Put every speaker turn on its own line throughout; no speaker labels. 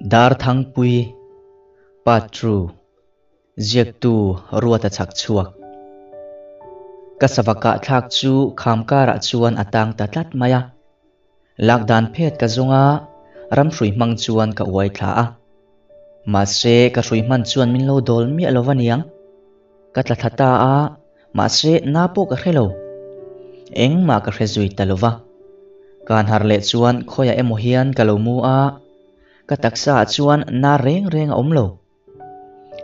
Darthangpui, Patru, Ziaktu Ruata chhak chhuak. Ka sava kah thlak chu kham karah chuan a tang ta tlat mai a. Lak dan phet ka zawng a, ramhrui hmang chuan ka uai thla a. Mahse ka hrui hman chuan min lo dawl miah lo va niang. Ka tla thla ta a, mahse na pawh ka hre lo. Engmah ka hre zui ta lo va. Kan harh leh chuan khawiah emaw hian ka lo mu a, ka taksa ah chuan na reng reng a awm lo.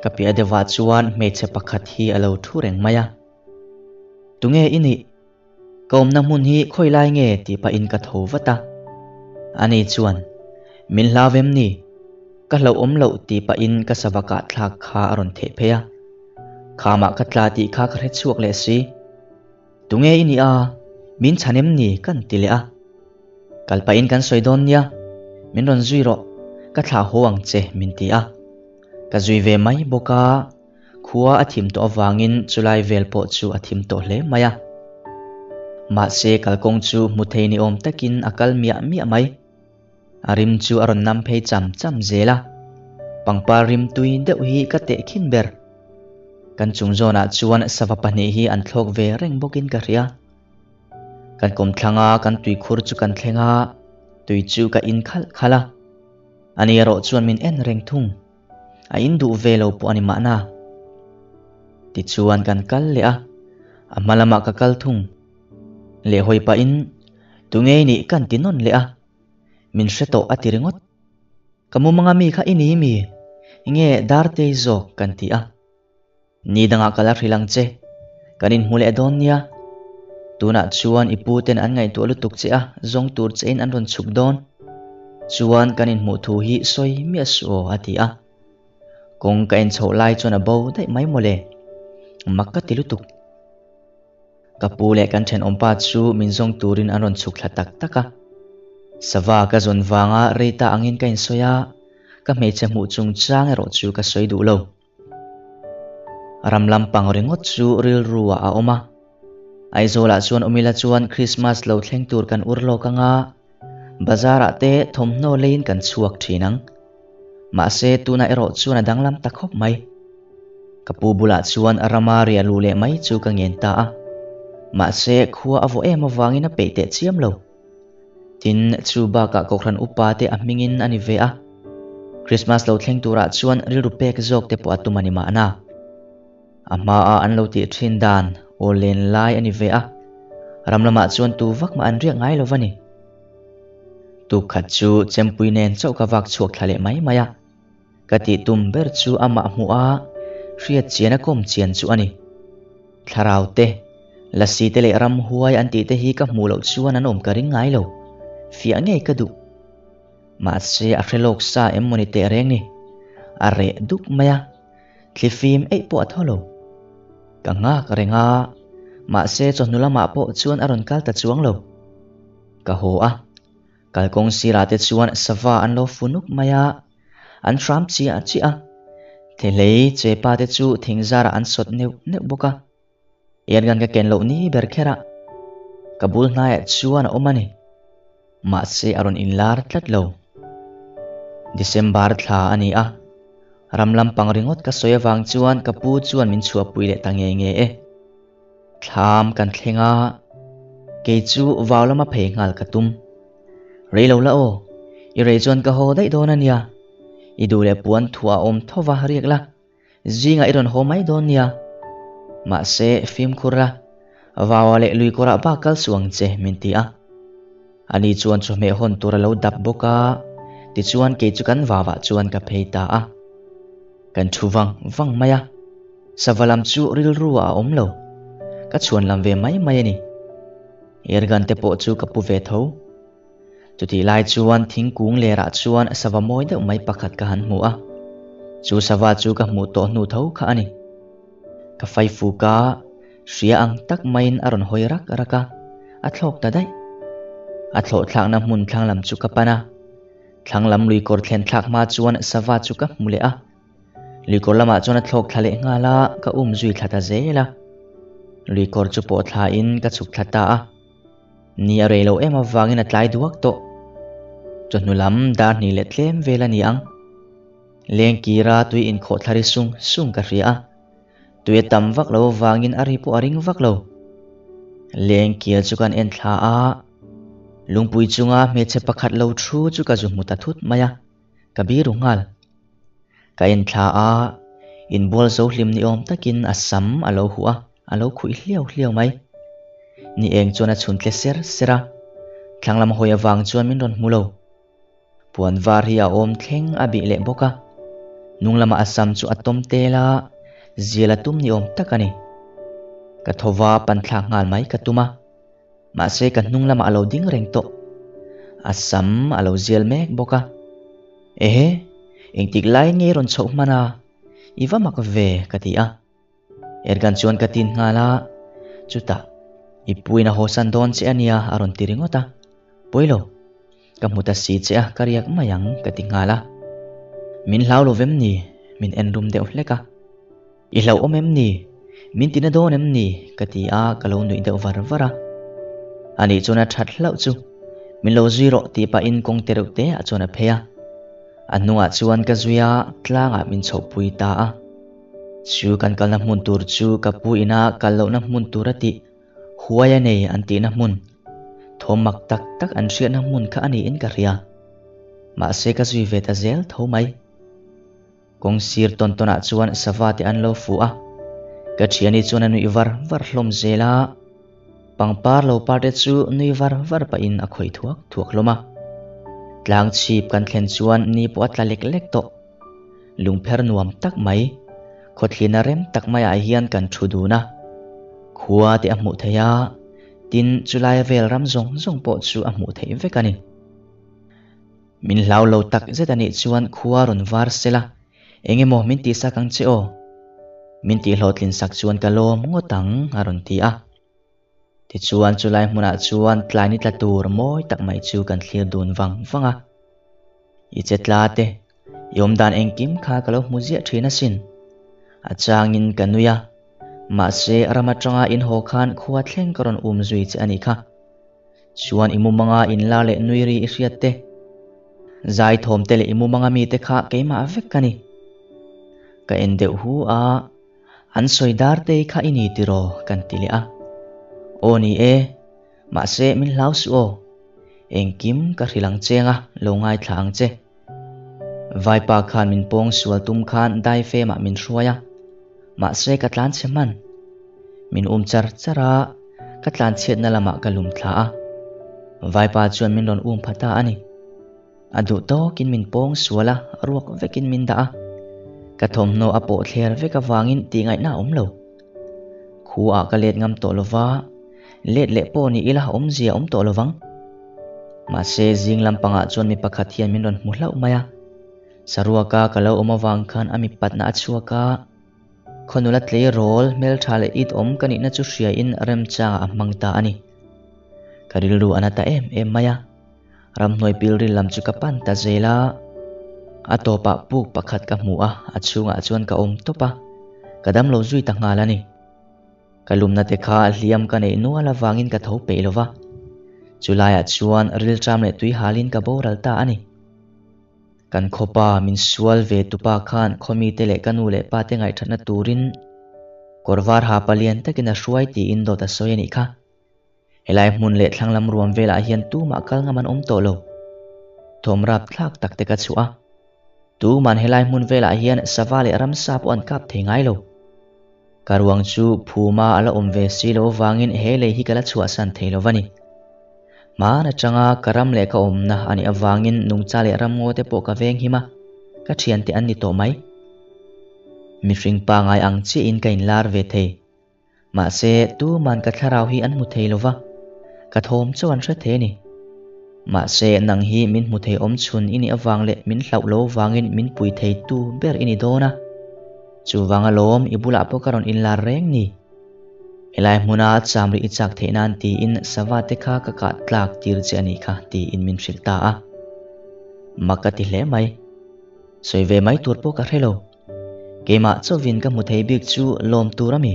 Ka piah deuhah chuan hmeichhe pakhat hi a lo thu reng mai a. Tunge i nih? Ka awmna hmun hi khawi lai nge tih pahin ka tho vat a. Ani chuan, Min hlau em ni? Ka hlauh awm loh tih pahin ka sava kah thlak kha a rawn theh phei a. Khamah ka tla tih kha ka hre chhuak leh si. Tunge i nih a? Min chhan em ni? Kan ti leh a. Kal pahin kan sawi dawn nia, min rawn zui rawh, ka thlah haw ang che min ti a. Ka zui ve mai bawk a, khua a thim tawh avangin chulai vel pawh chu a thim tawh hle mai a. Mahse kalkawng chu hmu thei ni awm takin a kal miah miah mai. A rim chu a rawn nam phei cham cham zel a, pangpar rim tui deuh hi ka teh khin ber. Kan chung zawnah chuan sava pahnih hi an thlawk ve reng bawkin ka hria. Kan kawmthlang a, kan tuikhur chu kan thleng a, tui chu ka in khalh khalh a. Ani erawh chuan min en reng thung. A in duh ve lo pawh a ni mahna. Tichuan kan kal leh a, a hma lamah ka kal thung. Lehhawi pahin tunge i nih kan ti nawn leh a, min hre tawh a ti ringawt. Ka mumanga mi kha i ni mi? Nge Dartei zawk kan ti a. Ni dangah ka la hrilh ang che, kan inhmu leh dawn nia. Tunah chuan i pu ten an ngaihtuah lutuk che a, zawng tur che in an rawn chhuk dawn. Chuan kan inhmuh thu hi sawi miah suh aw a ti a. Kawng ka en chhoh lai chuan a bo daih mai mawle. Mak ka ti lutuk. Ka pu leh kan thenawmpa chu min zawng turin an rawn chhuk thla tak tak a. Sava ka zawn vanga rei ta angin ka insawi a, ka hmeichhe hmuh chungchang erawh chu ka sawi duh lo. Ram lampang ringawt chu rilru ah a awm a. Aizawlah chuan awm ila chuan Christmas lo thleng tur kan ur lawk anga, bazar ah te thawmhnaw leiin kan chhuak thin ang. Mahse tunah erawh chuan a danglam ta khawp mai. Ka pu bulah chuan rama riah luh leh mai chu ka ngen ta a. Mahse khua a vawh em avangin a peih teh chiam lo. Tin, chu bakah Kohhran upa te a hmingin a ni ve a. Christmas lo thleng turah chuan rilru pek zawk te pawh a tum a ni mahna. A hmaa an lo tih thin dan aw len lai a ni ve a. Ram lamah chuan tu vak mah an riak ngai lo va ni. Tuk khat chu chempui nen chauh ka vak chhuak thla leh mai mai a. Ka tih tum ber chu amah hmuh a, hriat chian a kawm chian chu a ni. Thlarau te, lasi te leh ramhuai an tih te hi ka hmuh loh chuan an awm ka ring ngai lo. Fiah ngei ka duh. Mahse a hre lawk sa em mawni teh reng ni. A reh duk mai a, thli fim eih pawh a thaw lo. Ka nghak reng a, mahse chawhnu lamah pawh chuan a rawn kal ta chuang lo. Ka haw a, Kalkawng sirah te chuan sava an lo fu nuk mai a, an hram chiah chiah a. Thehlei chepa te chu thing zarah an sawt neuh neuh bawk a. Airgun ka ken loh ni ber kher a, ka bul hnaiah chuan a awm a ni. Mahse a rawn inlar tlat lo. December thla a ni a, ram lampang ringawt ka sawi avang chuan ka pu chuan min chhuahpui leh ta nge nge e. Thlam kan thleng a, kei chu vau lama phei nghal ka tum. Rei lo la aw, i rei chuan ka haw daih dawn a nia. I duh leh puan thuah a awm tho va riak la, zingah i rawn haw mai dawn nia. Mahse, fimkhur la, vaua leh lui kawrah bak kal suh ang che, min ti a. Ani chuan chawhmeh hawn tur a lo dap bawk a, tichuan kei chu kan vauah chuan ka phei ta a. Kan thu vang vang mai a, sava lam chu rilru ah a awm lo. Ka chhuan lam ve mai mai a ni. Airgun te pawh chu ka pu ve tho. Chutih lai chuan thingkung lerah chuan sava mawi deuh mai pakhat ka han hmu a. Chu sava chu ka hmuh tawh hnu tho kha a ni. Ka fai fuk a, hria ang tak maiin a rawn hawi rak rak a, a thlawk ta daih. A thlawh thlakna hmun thlang lam chu ka pan a. Thlang lam lui kawr thlen thlak hma chuan sava chu ka hmu leh a. Lui kawr lamah chuan a thlawk thla leh nghal a, ka um zui thla ta zel a. Lui kawr chu pawh thla in ka chhuk thla ta a. Ni a rei lo em avangin a tlai duak tawh. Chawhnu lam dar hnih leh tlem vel a ni ang. Lengkira tui inkhawh thla ri sung sung ka hria a, tui a tam vak lo avangin a ri pawh a ring vak lo. Lengkir chu kan en thla a, lungpui chunga hmeichhe pakhat lo thu chu ka zu hmu ta thut mai a, ka biru nghal. Ka en thla a, inbual zo hlim ni awm takin a sam a lo huh a, a lo khuih hliau hliau mai. Ni eng chuan a chhun tle ser ser a, thlang lam hawi avang chuan min rawn hmu lo. Puan var hi a awm thleng a bih leh bawk a, hnung lamah a sam chu a tawm tel a, zial a tum ni awm tak a ni. Ka tho va pan thlak nghal mai ka tum a, mahse ka hnung lamah a lo ding reng tawh. A sam a lo zial mek bawk a. Ehe, engtik laiin nge i rawn chhoh hman a? I va mak ve, ka ti a. Ergan chuan ka tin nghal a, chutah, I puiin a hawsan dawn che a nia a rawn ti ringawt a. Pawi lo, ka hmu ta si che a, ka riak mai ang ka ti nghal a. Min hlau lo vem ni? Min en rum deuh hlek a. I hlauhawm em ni? Min tina dawn em ni? Ka ti a, ka lo nuih deuh var var a. Anih chuan a that hlauh chu. Min lo zui rawh tih pahin kawng te reuh te ah chuan a phei a. A hnungah chuan ka zui a, tlangah min chhohpui ta a. Chu kan kalna hmun tur chu ka pu ina kal lohna hmun tur a tih, huai a nei an tihna hmun, thawm mak tak tak an hriatna hmun kha a niin ka hria. Mahse ka zui ve ta zel tho mai. Kawng sir tawn tawnah chuan sava te an lo fuh a, ka thiani chuan a nuih var var hlawm zel a. Pangpar lo par te chu nui var var pahin a khawih thuak thuak hlawm a. Tlang chhip kan thlen chuan ni pawh a tla lek lek tawh. Lungpher nuam tak mai, khawthlina rem tak maiah hian kan thu dun a. Khua te a hmuh theih a, tin chulai vel ram zawng zawng pawh chu a hmuh theih vek a ni. Min hlau lo tak zet a nih chuan khua rawn var sela, eng emaw min tihsak ang che aw? Min tihhlawhtlin sak chuan ka lawm ngawt ang a rawn ti a. Tichuan chulai hmunah chuan tlai ni tla tur mawi tak mai chu kan thlir dun vang vang a. I che tla te, i awmdan engkim kha ka lo hmu ziah thin asin. A changin ka nui a, mahse ram atanga in haw khan khua thleng ka rawn um zui che a nih kha. Chuan i mumanga inlar leh nui ri i hriat te, zai thawm te leh i mumanga mite kha keimah vek ka ni. Ka en deuh hu a. An sawi dar te kha i ni tiraw kan ti leh a. Aw ni e, mahse min hlau suh aw. Engkim ka hrilh ang che anga lo ngaithla ang che. Vaipa khan min pawng sual tum khan daifemah min hruai a, mahse ka tlan chhe hman. Min um char char a, ka tlan chhiatna lamah ka lum thla a. Vaipa chuan min rawn um pha ta a ni. A duh tawkin min pawng sual a, ruak vekin min dah a. Ka thawmhnaw a pawh thler vek avangin tihngaihna a awm lo. Khuaah ka let ngam tawh lova, let leh pawh ni ila awmzia a awm tawh lovang. Mahse, zing lampangah chuan mi pakhat hian min rawn hmu hlauh mai a. Saruaka ka lo awm avang khan a mipatna a chhuak a. Khawnula tleirawl, hmeltha leh it awm ka nihna chu hriain remchangah a hmang ta a ni. Ka rilru a na ta em em mai a. Ramhnuai pilril lam chu ka pan ta zel a, a tawpah puk pakhat ka hmu a, a chhungah chuan ka awm tawp a, ka damlo zui ta nghal a ni. Ka lumna te kha hliam ka neih nual avangin ka tho peih lo va, chulaiah chuan rilṭam leh tui halin ka boral ta a ni. Kan khawpa min sual ve tupa khan khawmite leh ka nu leh pa te ngaihthatna turin kawr var ha palian takin a hruai tiin dawt a sawi a nih kha. Helai hmun leh thlang lam ruam velah hian tumah kal ngam an awm tawh lo. Thawm rap thlak tak te ka chhuah a. Tuman helai hmun velah hian sava leh ramsa pawh an kap thei ngai lo. Ka ruang chu phuma a la awm ve si lo avangin he lei hi ka la chhuahsan thei lo va ni. Hman atanga ka ram leh ka awmna a nih avangin nungcha leh ramngaw te pawh ka veng him a, ka thiante an ni tawh mai. Mihring pangai ang chiahin ka inlar ve thei. Mahse, tuman ka thlarau hi an hmu thei lo va, ka thawm chauh an hre thei a ni. Mahse, nang hi min hmu thei awm chhun i nih avang leh min hlauh lo vangin min pui theitu ber i ni dawn a. Chuvang alawm i bulah pawh ka rawn inlar reng ni. Helai hmuna cham rih i chak theih nan tiin sava te kha ka kah tlak tir che a nih kha tiin min hrilh ta a. Mak ka ti hle mai. Sawi ve mai tur pawh ka hre lo. Keimah chauhin ka hmu thei bik chu lawm tur a mi?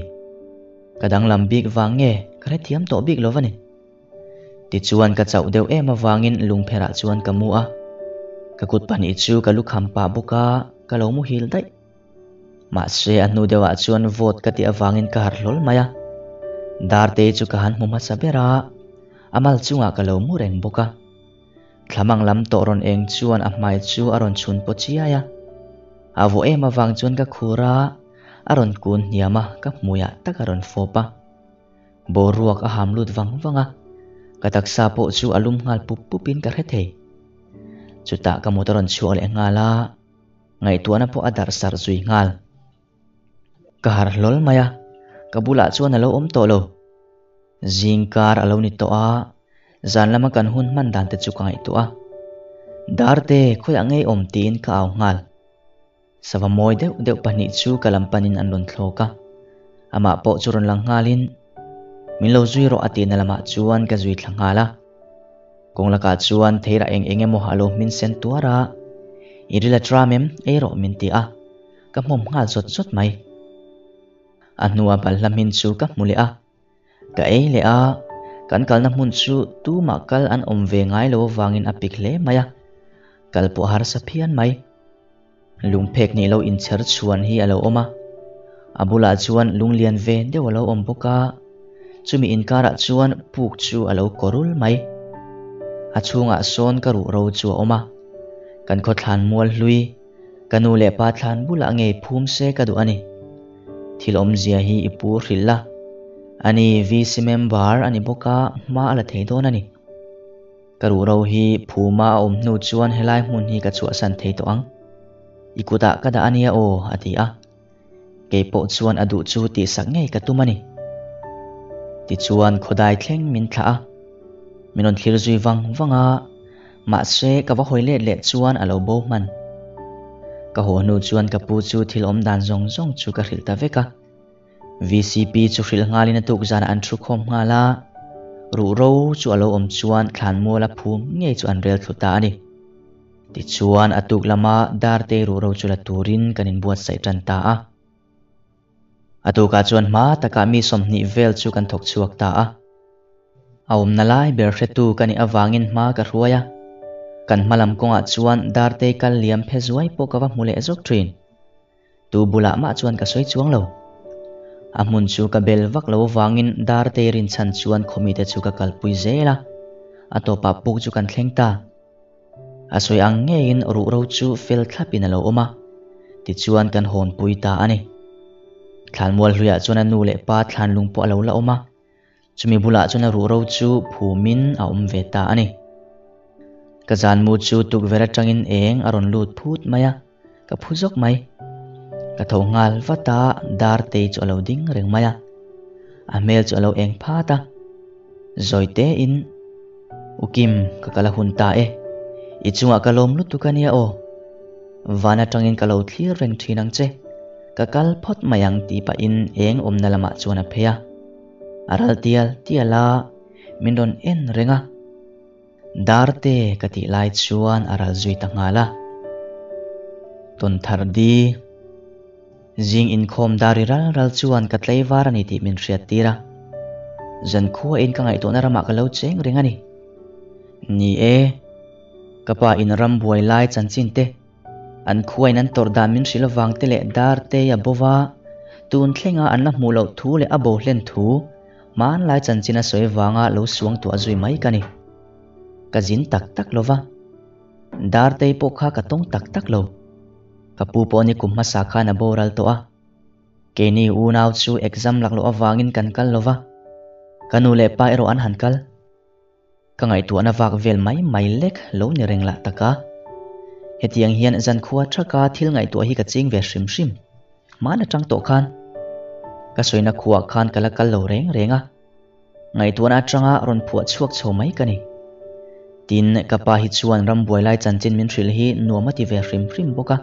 Ka danglam bik vang nge ka hrethiam tawh bik lo va ni. Tichuan ka chauh deuh em avangin lungpherah chuan ka mu a. Ka kut pahnih chu ka lukham pah bawk a, ka lo muhil daih. Mahse a hnu deuhah chuan vawt ka tih avangin ka harh hlawl mai a. Dartei chu ka han hmu hmasa ber a, a mal chungah ka lo mu reng bawk a. Thlamang lam tawh rawn eng chuan a hmai chu a rawn chhun paw chiai a. A vawh em avang chuan ka khur a, a rawn kun hniam a, ka hmuiah tak a rawn fawp a. Boruak a ham lut vang vang a, ka taksa pawh chu a lum nghal pup pupin ka hre thei. Chutah ka mut a rawn chhuak leh nghal a, ngaihtuahna pawh a darh sarh zui nghal. Ka harh hlawl mai a, ka bulah chuan a lo awm tawh lo. Zing kar a lo ni tawh a, zan lama kan hun hman dan te chu ka ngaihtuah a. Darte, khawiah ngei awm tiin ka au nghal. Sava mawi deuh deuh pahnih chu ka lam panin an rawn thlawk a, amah pawh chu rawn lang nghalin, Min lo zui rawh a tihna lamah chuan ka zui thla nghal a. Kawng lakah chuan theirah eng eng emaw a lo hmin sen tuar a, I ril a tram em? Ei rawh min ti a, ka hmawm nghal zawt zawt mai. A hnua balhla hmin chu ka hmu leh a, Ka ei leh a, kan kalna hmun chu tumah kal an awm ve ngai lo avangin a pik hle mai a, kal pawh a harsa phian mai. Lungphek nih lo inchher chhuan hi a lo awm a, a bulah chuan lung lian ve deuh a lo awm bawk a, chumi inkarah chuan puk chu a lo kawrul mai. A chhungah sawn ka ruh ro chu a awm a, kan khawthlan mual hlui, Ka nu leh pa thlan bulah ngei phum se ka duh a ni. Thil awmzia hi i pu hrilh la. Ani VC member a ni bawk a, hma a la thei dawn a ni. Ka ruhro hi phuma a awm hnu chuan helai hmun hi ka chhuahsan thei tawh ang. I kutah ka dah a nia aw, a ti a. Kei pawh chuan a duh chu tihsak ngei ka tum a ni. Tichuan khawdai thleng min thlah a, min rawn thlir zui vang vang a, mahse ka va hawi let leh chuan a lo bo hman. Ka haw hnu chuan ka pu chu thil awm dan zawng zawng chu ka hrilh ta vek a. VCP chu hrilh nghalin a tuk zanah an thu khawm nghal a, ruhro chu a lo awm chuan thlanmual a phum ngei chu an rel thlu ta a ni. Tichuan, a tuk lama Dartei ruhro chu la turin kan inbuatsaih tan ta a. A tukah chuan hma takah mi 20 vel chu kan thawk chhuak ta a. A awmna lai ber hretu ka nih avangin hma ka hruai a. Kan hma lam kawngah chuan Dartei kal liam phe zuai pawh ka va hmu leh zawk thin. Tu bulah mah chuan ka sawi chuang lo. A hmun chu ka bel vak lo avangin Dartei rinchhan chuan khawmite chu ka kalpui zel a. A tawpah puk chu kan thleng ta. A sawi ang ngeiin ruhro chu fel thlapin a lo awm a, tichuan kan hawnpui ta a ni. Thlanmual hluiah chuan a nu leh pa thlanlung pawh a lo la awm a, chumi bulah chuan a ruhro chu phumin a awm ve ta a ni. Ka zanmu chu tukverh atangin eng a rawn lut phut mai a, ka phu zawk mai. Ka tho nghal vat a, Dartei chu a lo ding reng mai a. A hmel chu a lo eng phat a. Zawi tein, U Kim, ka kal a hun ta e. I chungah ka lawm lutuk a nia aw. Van atangin ka lo thlir reng thin ang che. Ka kal phawt mai ang tih pahin eng awmna lamah chuan a phei a. A ral tial tial a, min rawn en reng a. Darte ka tih lai chuan a ral zui ta nghal a. Tawnthar di zing inkhawm dari ral ral chuan ka tlaivar a ni tih min hriat tir a. Zankhuain ka ngaihtuahna ramah ka lo cheng reng a ni. Ni e, ka pa in ram buai lai chanchin te, an khuain an tawrh dan min hrilh avang te leh Dartei a bo va, tun thlenga an la hmuh loh thu leh a bo hlen thu, Hmanlai chanchin a sawi vanga lo suang tuah zui mai ka ni. Ka zin tak tak lo va. Dartei pawh kha ka tawng tak tak lo. Ka pu pawh ni kum hmasa khan a boral tawh a. Keini unau chu exam lak loh avangin kan kal lo va. Ka nu leh pa erawh an han kal. Ka ngaihtuahna vak vel mai mai lek lo ni reng lah tak a. Hetiang hian zankhua thaka thil ngaihtuah hi ka ching ve hrim hrim. Hmaan atang tawh khan ka sawina khuaah khan ka la kal lo reng reng a. Ngaihtuahna atanga rawn phuah chhuak chho mai ka ni. Tin, ka pa hi chuan rambuai lai chanchin min hrilh hi nuam a ti ve hrim hrim bawk a.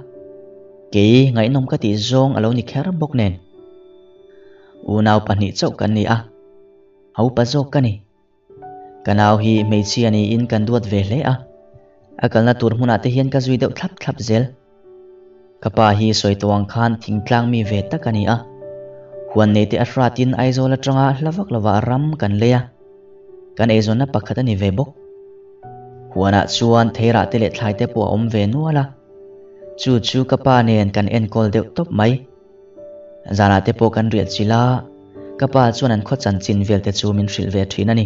Kei ngaihnawm ka tih zawng a lo ni kher bawk nen. Unau pahnih chauh kan ni a, a upa zawk ka ni. Ka nau hi hmeichhia niin kan duat ve hle a, a kalna tur hmunah te hian ka zui deuh thlap thlap zel. Ka pa hi sawi tawh ang khan thingtlang mi ve tak a ni a, huan nei te a hratin Aizawl atanga hla vak lovah ram kan lei a, kan eizawnna pakhat a ni ve bawk. Huanah chuan theirah te leh thlai te pawh a awm ve nual a. Chu chu ka pa nen kan enkawl deuh tawp mai. Zanah te pawh kan riah chilh a, ka pa chuan an khaw chanchin vel te chu min hrilh ve thin a ni.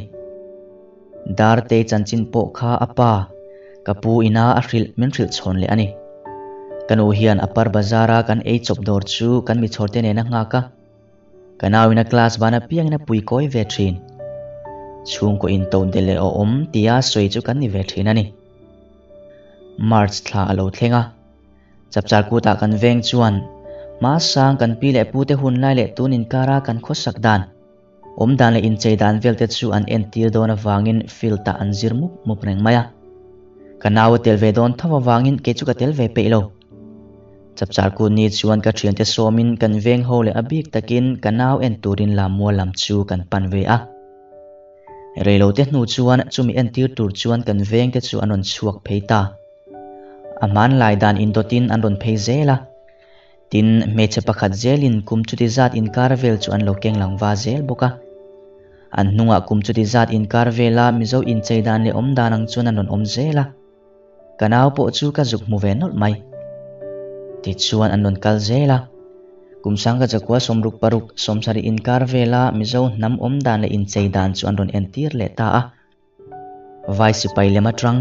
Dartei chanchin pawh kha a pa, ka pu ina a hrilh min hrilh chhawn leh a ni. Ka nu hian a par bazara kan ei chawp dawr chu kan mi chhawrte nen a nghak a. Ka nauin a class van apiangin a pui kawi ve thin. Chhungkaw in to del leh awm tia sawi chu kan ni ve thin a ni. March thla a lo thleng a, Chapchar kutah kan veng chuan hmasang kan pi leh pute hun lai leh tun inkara kan khawsak dan, awm dan leh inchei dan vel te chu an entir dawn avangin field ah an zir mup mup reng mai a. Ka nau a tel ve dawn tho avangin kei chu ka tel ve peih lo. Chapchar kut ni chuan ka thiante sawmin kan veng ho leh a bik takin ka nau en turin lammual lam chu kan pan ve a. Reilote hnu chuan chumi entir tur chuan kan vengte chu an rawn chhuak phei ta. A hmanlai dan indawtin an rawn phei zel a. Tin, hmeichhe pakhat zelin kum chuti zat inkar vel chu an lo keng lang va zel bawk a. An hnungah kum chuti zat inkar vela Mizo inchei dan leh awm dan ang chuan an rawn awm zel a. Ka nau pawh chu ka zuk hmu ve nawlh mai. Tichuan an rawn kal zel a. Kum sangka chakua 66, 70 inkar vela Mizo hnam awm dan leh inchei dan chu an rawn entir leh ta a. Vai sipai lem atang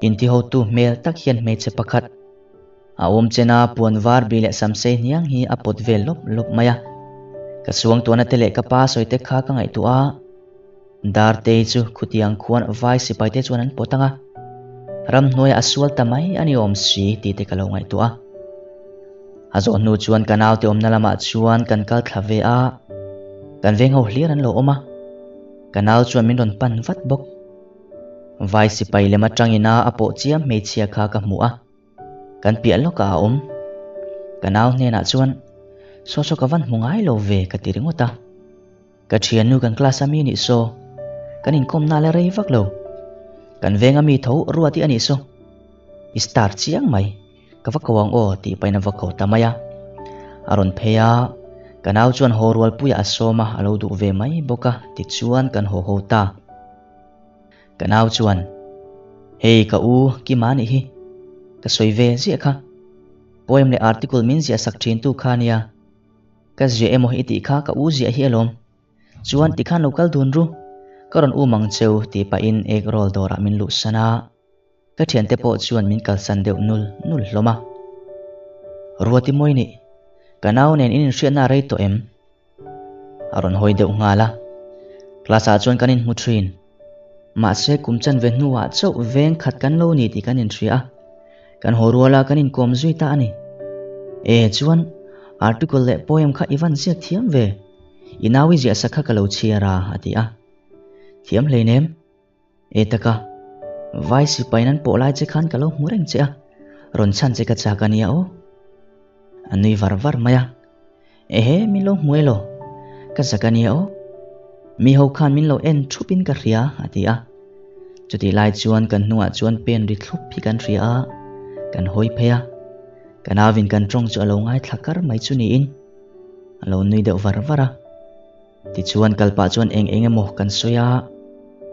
intihotu hmel tak hian hmeichhe pakhat a awm chen a, puan var bih leh samsei hniang hi a pawt vel lawp lawp mai a. Ka suangtuahna te leh ka pa sawi te kha ka ngaihtuah a. Dartei chu khutiang khuan vai sipai te chuan an pawt ang a, ramhnuaiah a sual ta mai a ni awm si tih te ka lo ngaihtuah a. A zawh hnu chuan ka naute awmna lamah chuan kan kal thla ve a, kan veng ho hlir an lo awm a. Ka nau chuan min rawn pan vat bawk. Vai sipai lem atangin a a pawh chiam hmeichhia kha ka hmu a, kan piah lawkah a awm. Ka nau hnenah chuan, Saw saw ka van hmu ngai lo ve ka ti ringawt a. Ka thiannu kan class a mi nih saw, kan inkawmna la rei vak lo. Kan veng a mi tho ruat i a nih saw. I star chiang mai. Ka va ko ang aw tih pahin a va ko ta mai a. A rawn phei a, ka nau chuan haw rualpuiah a sawm a, a lo duh ve mai bawk a, tichuan kan haw ho ta. Ka nau chuan, Hei ka u Kima nih hi, ka sawi ve ziah kha. Poem leh article min ziah sak thintu kha nia. Ka ziah emaw i tih kha ka u ziah hi alawm. Chuan tikhan lo kal dun ru, ka rawn um ang cheu tih pahin egg roll dawrah min luhsan a. Ka thiante pawh chuan min kalsan deuh nul nul hlawm a. Ruati mawi nih, ka nau nen in inhriatna a rei tawh em? A rawn hawi deuh nghal a. Class ah chuan kan inhmu thin. Mahse kum chanve hnuah chauh veng khat kan lo ni tih kan inhria a. Kan haw ruala kan inkawm zui ta a ni. E chuan, article leh poem kha i van ziak thiam ve. I nau i ziahsak kha ka lo chhiar a, a ti a. Thiam hleinem. E taka, vai sipai nan pawh lai che khan ka lo hmu reng che a, rawn chhan che ka chak a nia aw. A nui var var mai a, Ehe, min lo hmu elaw? Ka zak a nia aw. Mi ho khan min lo en thup in ka hria, a ti a. Chutih lai chuan kan hnungah chuan pen ri thlup hi kan hria a, kan hawi phei a. Ka nauvin kan tawng chu a lo ngaithla kar mai chu niin a lo nui deuh var var a. Tichuan kal pah chuan eng eng emaw kan sawi a,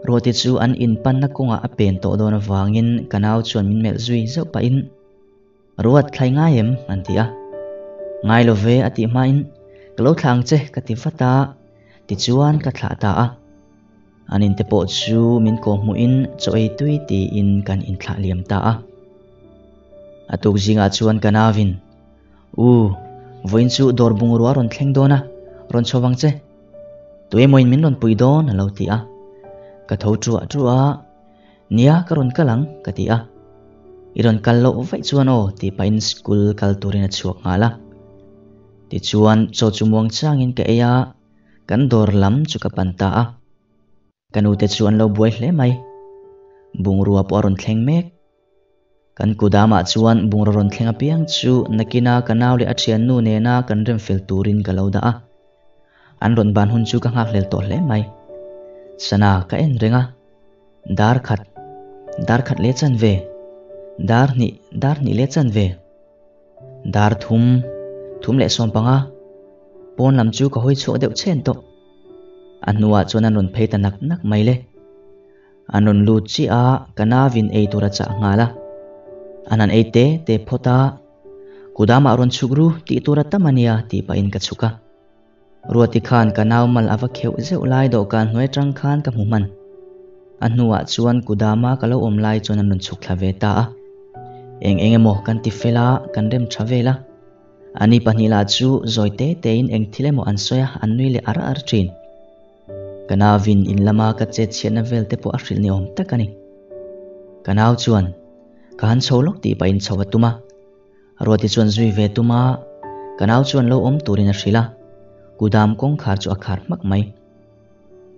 Ruati chu an inpanna kawngah a pen tawh dawn avangin ka nau chuan min melh zui zauh pahin, Ruat, thlai ngai em? an ti a. Ngai lo ve a tih hmain, Ka lo thlah ang che ka ti vat a, tichuan ka thlah ta a. An inte pawh chu min kawhhmuhin chaw ei tui tiin kan inthlah liam ta a. A tuk zingah chuan ka nauin, U, vawiin chu dawr bungrua rawn thleng dawn a, rawn chho vang che. Tuemawiin min rawn pui dawn a lo ti a. Ka tho ṭuah ṭuah a, Nia, ka rawn kal ang, ka ti a. I rawn kal loh vaih chuan aw, tih pahin school kal turin a chhuak nghal a. Tichuan, chaw chu muang changin ka ei a, kan dawr lam chu ka pan ta a. Ka nute chu an lo buai hle mai. Bungrua pawh a rawn thleng mek. Kan kudamah chuan bungraw rawn thleng apiang chu nakina ka nau leh a thiannu nena kan rem fel turin ka lo dah a. An rawn ban hun chu ka nghakhlel tawh hle mai. Sana ka en reng a, dar khat, dar khat leh chanve, dar hnih, dar hnih leh chanve, dar thum, thum leh sawmpanga, pawn lam chu ka hawi chhuak deuh chhen tawh. A hnuah chuan an rawn phei ta nak nak mai le. An rawn lut chiah a, ka nauvin ei tur a chah nghal a. An han ei te te phawt a, Kudamah rawn chhuk ru tih tur a tam a nia tih pahin ka chhuk a. Ruati khan ka nau mal a va kheuh zeuh lai dawhkan hnuai atang khan ka hmu hman. A hnuah chuan Kudama ka lo awm lai chuan an rawn chhuk thla ve ta a. Eng eng emaw kan ti fel a, kan rem tha vel a. Ani pahnih lah chu zawi te tein eng thil emaw an sawi a, an nui leh ar ar thin. Ka nauvin in lama ka chet chhiatna vel te pawh a hrilh ni awm tak a ni. Ka nau chuan ka han chho lawk tih pahin chho a tum a. Ruati chuan zui ve tum a, ka nau chuan lo awm turin a hrilh a, kudam kawngkhar chu a khar hmak mai.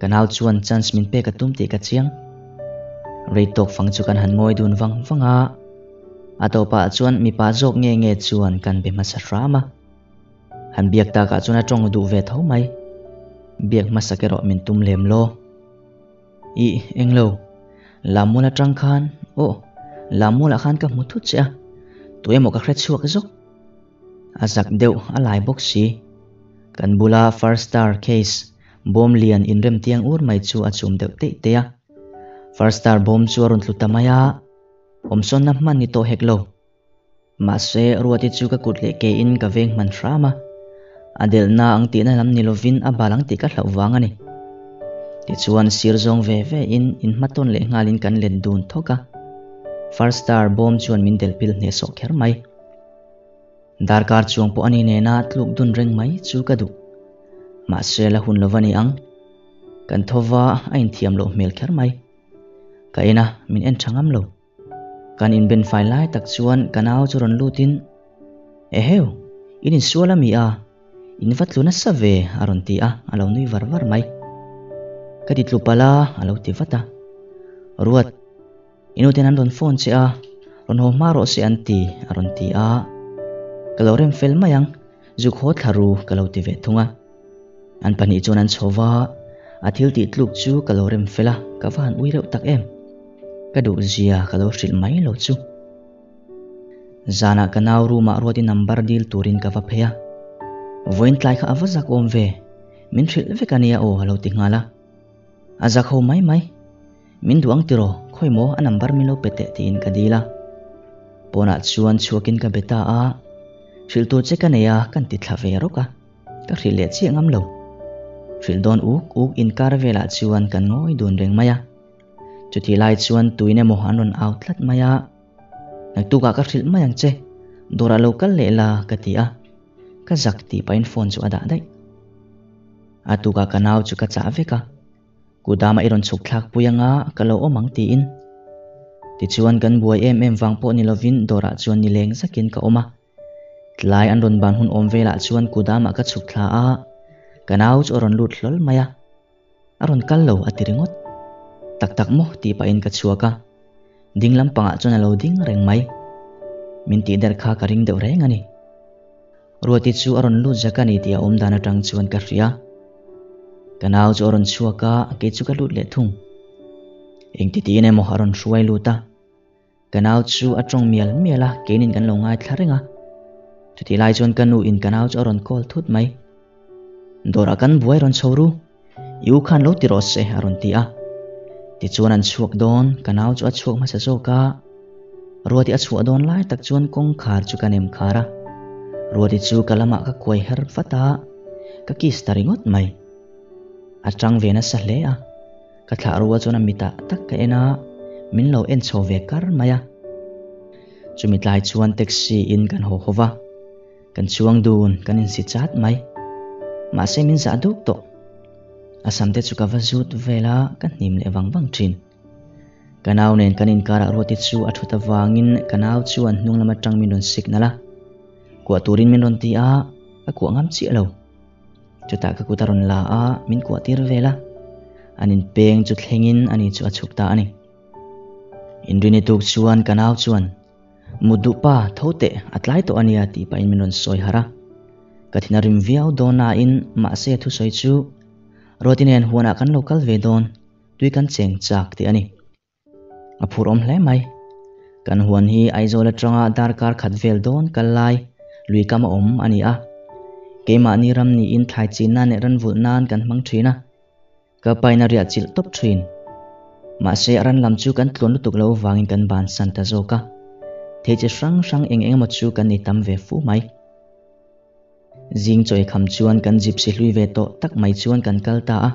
Ka nau chuan chance min pek a tum tih ka chiang. Rei tawk fang chu kan han ngawi dun vang vang a, a tawpah chuan mipa zawk nge nge chuan kan be hmasa hram a. Han biak takah chuan a tawng duh ve tho mai. Biak hmasak erawh min tum lem law. Ih, englo. Lammual atang khan, aw, Lammualah khan ka hmu thut che a, tu emaw ka hre chhuak zawk. A zak deuh a lai bawk si. Kan bula First Star case bawm lian inrem tiang ur mai chu a chum deuh teih teih a. First Star bawm chu a rawn tlu ta mai a, awmsawnna hman ni tawh hek lo. Mahse, Ruati chu ka kut leh ke in ka veng hman hram a, a delhna ang tihna lam ni lovin a bal ang tih ka hlauh vang a ni. Tichuan, sir zawng ve ve in inhmatawn leh nghalin kan let dun thawk a, First Star bawm chuan min delh pil hnehsawh kher mai. Darkar chuang pawh a ni nena tluk dun reng mai chu ka duh. Mahse, la hun lova ni ang. Kan thova a inthiam loh hmel kher mai. Ka en a, min en tha ngam lo. Kan inben fai lai tak chuan ka nau chu rawn lutin, Eheu, in insual a mi a, in va tlu nasa ve, a rawn ti a, a lo nui var var mai. Ka ti tlu palh a, a lo ti vat a. Ruat, i nuten an rawn phone che a, rawn haw hma rawh se an ti, a rawn ti a. Ka lo rem fel mai ang, zuk haw thla ru, ka lo ti ve thung a. An pahnih chuan an chho va, a thil tih tluk chu ka lo rem fel a, ka va han ui reuh tak em. Ka duh zia ka lo hrilh mai lo chu. Zanah ka nau room ah Ruati number dil turin ka va phei a. Vawiin tlai kha a va zak awm ve, min hrilh vek a nia aw a lo ti nghal a. A zak ho mai mai. Min duh ang tiraw, khawi maw a number min lo pe teh tiin ka dil a. Pawnah chuan chhuakin ka be ta a, hrilh tur che ka nei a kan ti thla ve rawk a. Ka hrilh leh chiah ngam lo. Hrilh dawn uk uk inkar velah chuan kan ngawi dun reng mai a. Chutih lai chuan tuin emaw an rawn au tlat mai a, Naktukah ka hrilh mai ang che, dawrah lo kal leh la ka ti a, ka zak tih pahin phone chu a dah daih. A tukah ka nau chu ka chah vek a, Kudama i rawn chhuk thlak pui anga ka lo awm ang tiin. Tichuan kan buai em em vang pawh ni lovin dawrah chuan nileng zakin ka awm a. Tlai an rawn ban hun awm velah chuan Kudamah ka chhuk thla a, ka nau chu a rawn lut hlawl mai a. A rawn kal lo a ti ringawt. Tak tak maw tih pahin ka chhuak a, ding lampangah chuan a lo ding reng mai. Min tih der kha ka ring deuh reng a ni. Ruati chu a rawn lut zak a ni tih a awm dan atang chuan ka hria. Ka nau chu a rawn chhuak a, kei chu ka lut leh thung. Engti tiin emaw a rawn hruai lut a. Ka nau chu a tawng mial mial a, keinin kan lo ngaithla reng a. Chutih lai chuan ka nu in ka nau chu a rawn call thut mai. Dawrah kan buai rawn chho ru, i u khan lo ti rawh se a rawn ti a. Tichuan an chhuak dawn, ka nau chu a chhuak hmasa zawk a. Ruati a chhuah dawn lai tak chuan kawngkhar chu ka nem khar a. Ruati chu ka lamah ka kuai her vat a, ka kiss ta ringawt mai. A tang ve nasa hle a. Ka thlah rual chuan a mitah tak ka en a, min lo en chho ve kar mai a. Chumi tlai chuan taxi in kan haw haw va, kan chuang dun kan insi chat mai. Mahse min zah duk tawh. A sam te chu ka va zut vel a, ka hnim leh vang vang thin. Ka nau nen kan inkarah Ruati chu a thut avangin ka nau chuan hnung lam atang min rawn signal a. Kuah turin min rawn ti a, ka kuah ngam chiah lo. Chutah ka kut a rawn la a, min kuah tir vel a. An inpeng chu thlengin ani chu a chhuk ta a ni. Inrini tuk chuan ka nau chuan, Mut duh pa, tho teh, a tlai tawh a nia tih pahin min rawn sawi harh a. Ka thin a rim viau dawn nain mahse a thusawi chu, Ruati nen huanah kan lo kal ve dawn, tui kan cheng chak tih a ni. A phur awm hle mai. Kan huan hi Aizawl atanga darkar khat vel dawn kal lai lui kam a awm a ni a. Keimahni ram niin thlai chin nan leh ran vulh nan kan hmang thin a. Ka pain a riah chilh tawp thin. Mahse a ran lam chu kan tluan lutuk lo vangin kan bansan ta zawk a. Thei chi hrang hrang eng eng emaw chu kan nei tam ve fu mai. Zing chawi kham chuan kan gypsy hlui ve tawh tak mai chuan kan kal ta a.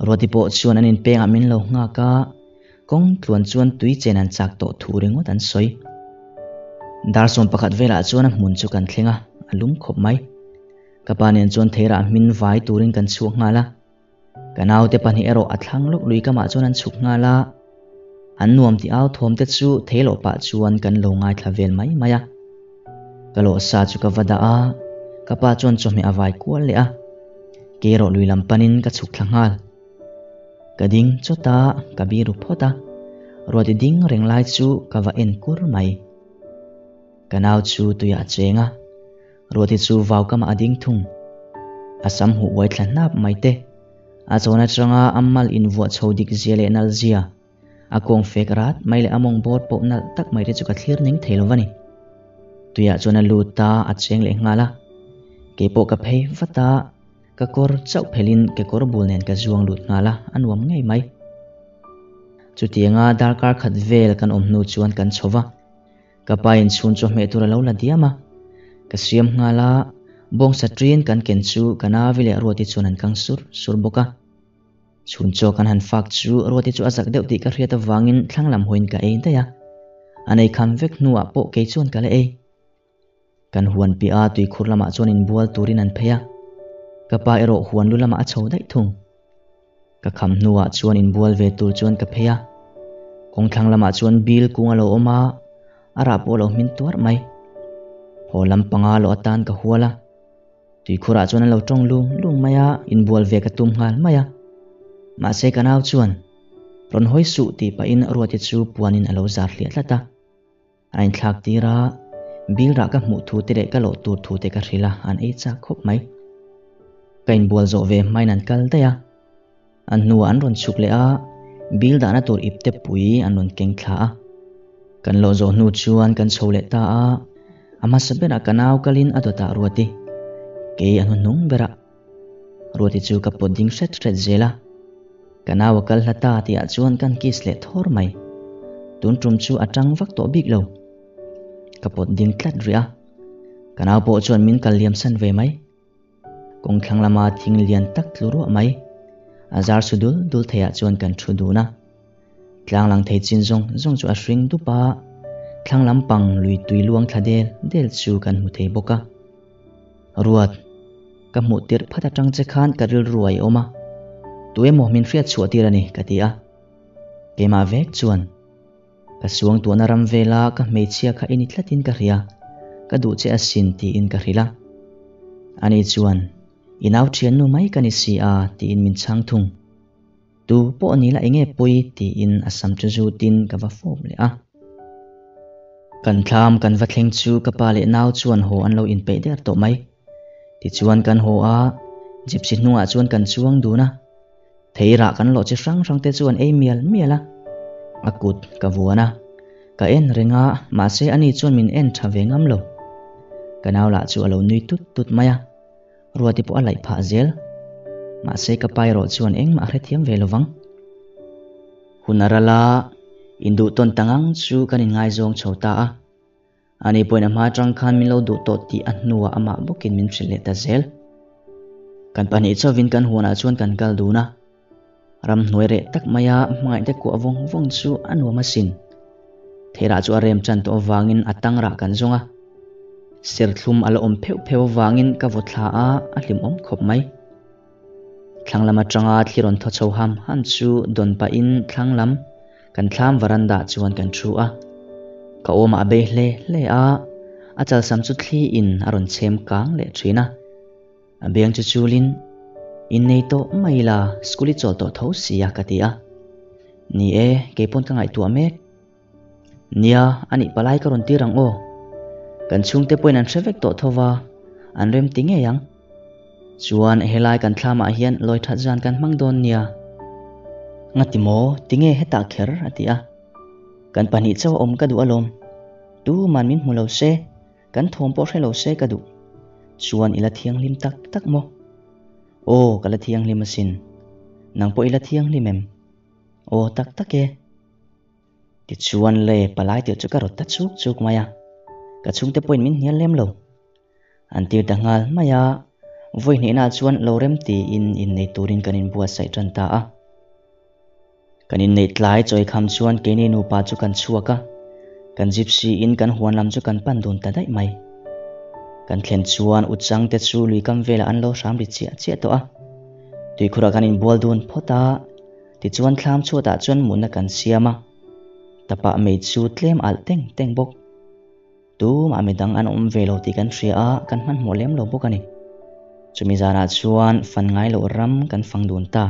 Ruati pawh chuan an inpengah min lo nghak a, kawng tluan chuan tui chen an chak tawh thu ringawt an sawi. Dar 11 velah chuan a hmun chu kan thleng a, a lum khawp mai. Ka pa nen chuan theirah hmin vai turin kan chhuak nghal a. Ka naute pahnih erawh a thlang lawk lui kamah chuan an chhuk nghal a, an nuam tih au thawm te chu thei loh pah chuan kan lo ngaithla vel mai mai a. Ka lawh sa chu ka va dah a, ka pa chuan chawhmeh a vai kual leh a, kei erawh lui lam panin ka chhuk thla nghal. Ka ding chawt a, ka biru phawt a, ruati ding reng lai chu ka va en kur mai. Ka nau chu tuiah a cheng a. Ruati chu vau kamah a ding thung. A sam huh uai thla hnap mai te. A chawn atanga a mal invuah chho dik zia leh nal zia, a kawng fek rat mai leh a mawng bawr pawh nalh tak mai te chu ka thlir ning thei lo va ni. Tuiah chuan a lut ta, a cheng leh nghal a. Kei pawh ka phei vat a, ka kawr chauh phelhin kekawr bul nen ka zuang lut nghal a, a nuam ngei mai. Chutianga darkar khat vel kan awm hnu chuan kan chho va. Ka pa in chhun chu hmeh tur a lo la diam a, ka siam nghal a, bawngsa ṭin kan ken chu ka navi leh Ruati chuan an kang sur sur bawk a. Chhun chaw kan han fak chu Ruati chu a zak deuh tih ka hriat avangin thlang lam hawiin ka ei daih a, an ei kham vek hnuah pawh kei chuan ka la ei. Kan huan piah a tuikhur lamah chuan inbual turin an phei a, ka pa erawh huan lu lamah a chho daih thung. Ka kham hnuah chuan inbual ve tur chuan ka phei a, kawngthlang lamah chuan bil kung a lo awm a, a rah pawh a lo hmin tuarh mai. Haw lam panga lawh atan ka hual a, tuikhurah chuan an lo tawng lung lung mai a, inbual ve ka tum nghal mai a. Mahse ka nau chuan, Rawn hawi suh tih pahin Ruati chu puanin a lo zar hliah tlat a. A inthlak tir a, bil rah ka hmuh thu te leh ka lawh tur thu te ka hrilh a, an ei chak khawp mai. Ka inbual zawh ve hmain an kal daih a, an hnuah an rawn chhuk leh a, bil dahna tur ipte pui an rawn keng thla a. Kan lawh zawh hnu chuan kan chho leh ta a, a hmasa berah ka nau kalin a dawtah Ruati, kei a hnuhnung berah. Ruati chu ka pawt ding hret hret zel a, ka nau a kal hla ta tihah chuan kan kiss leh thawr mai. Tun tum chu a tang vak tawh bik lo. Ka pawt ding tlat rih a, ka nau pawh chuan min kal liam san ve mai. Kawng thlang lama thing lian tak tlu ruah mai, a zar su dul dul theiah chuan kan thu dun a. Tlang lang thei chin zawng zawng chu a hring dup a, thlang lampang lui tui luang thla del del chu kan hmu thei bawk a. Ruat, ka hmuh tirh phat atang che khan ka rilru a i awm a, tu emaw min hriat chhuah tir a ni, ka ti a. Keimah vek chuan, Ka suangtuahna ram vela ka hmeichhia kha i ni tlatin ka hria, ka duh che asin tiin ka hrilh a. Ani chuan, I nau thiannu mai ka ni si a, tiin min chhang thung. Tu pawh ni la enge pawi tiin a sam chu zutin ka va fawp leh a. Kan thlam kan va thleng chu ka pa leh nau chuan haw an lo inpeih der tawh mai. Tichuan kan haw a, gypsy hnungah chuan kan chuang dun a. Theirah kan lawh chi hrang hrang te chu an ei mial mial a. A kut ka vuan a, ka en reng a, mahse ani chuan min en tha ve ngam lo. Ka nau lah chu a lo nui tut tut mai a. Ruati pawh a laih phah zel. Mahse ka pa erawh chuan engmah a hrethiam ve lovang. Hun a ral a, induh tawn ta ngang chu kan inngaizawng chho ta a. Ani pawhin a hma atang khan min lo duh tawh tih a hnuah amah bawkin min hrilh leh ta zel. Kan pahnih chauhin kan huanah chuan kan kal dun a. Ramhnuai reh tak maia hmangaihte kuah vawng vawng chu a nuam asin. Theirah chu a rem chan tawh avangin a tangrah kan zawng a. Serthlum a la awm pheuh pheuh avangin ka vaw thla a, a hlimawm khawp mai. Thlang lam atanga thli rawn thaw chho ham ham chu dawn pahin thlang lam kan thlam varanda chuan kan thu a. Ka awmah a bei hle hle a, a chalsam chu thliin a rawn chhem kang leh thin a. A beng chu chulin, Innei tawh mai ila, school i chawl tawh tho si a, ka ti a. Ni e, kei pawn ka ngaihtuah mek. Nia, anih palai ka rawn tir ang aw. Kan chhungte pawhin an hre vek tawh tho va, an rem ti ngei ang. Chuan helai kan thlamah hian lawi that zan kan hmang dawn nia. Ngati maw, tinge hetah kher? a ti a. Kan pahnih chauh a awm ka duh alawm. Tuman min hmu lo se. Kan thawm pawh hre lo se ka duh. Chuan i la thianghlim tak tak maw? Aw, ka la thianghlim asin. Nang pawh i la thianghlim em? Aw, tak tak e. Tichuan le palai tirh chu ka rawt ta chuk chuk mai a, ka chhungte pawhin min hnial lem lo. An tir ta nghal mai a, vawi hnihnaah chuan lo rem tiin innei turin kan inbuatsaih tan ta a. Kan inneih tlai chawi kham chuan keini nupa chu kan chhuak a, kan gypsy in kan huan lam chu kan pan dun ta daih mai. Kan thlen chuan Uchang te chu lui kam velah an lo hram ri chiah chiah tawh a. Tuikhurah kan inbual dun phawt a, tichuan thlam chhuatah chuan mutna kan siam a, tapah mei chu tlem alh teng teng bawk. Tumah midang an awm ve lo tih kan hria a, kan hmanhmawh lem lo bawk a ni. Chumi zanah chuan fan ngai loh ram kan fang dun ta.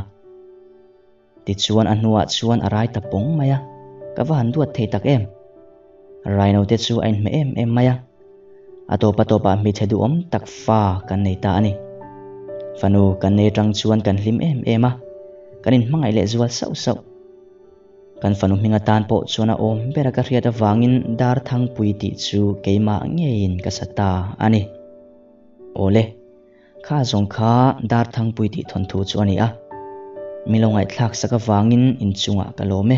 Tichuan a hnuah chuan a rai ta pawng mai a, ka va han duat thei tak em! Raino te chu a inhmeh em em mai a, a tawpa tawpah hmeichhe duhawm tak fa kan nei ta a ni. Fanu kan nei atang chuan kan hlim em em a, kan inhmangaih leh zual sauh sauh. Kan fanu hming atan pawh chuan a awm ber a ka hriat avangin Darthangpui tih chu keimah ngeiin ka sa ta a ni. Awle, kha zawng kha Darthangpui tih thawnthu chu a ni a. Mi lo ngaihthlak sak avangin inchungah ka lawm e.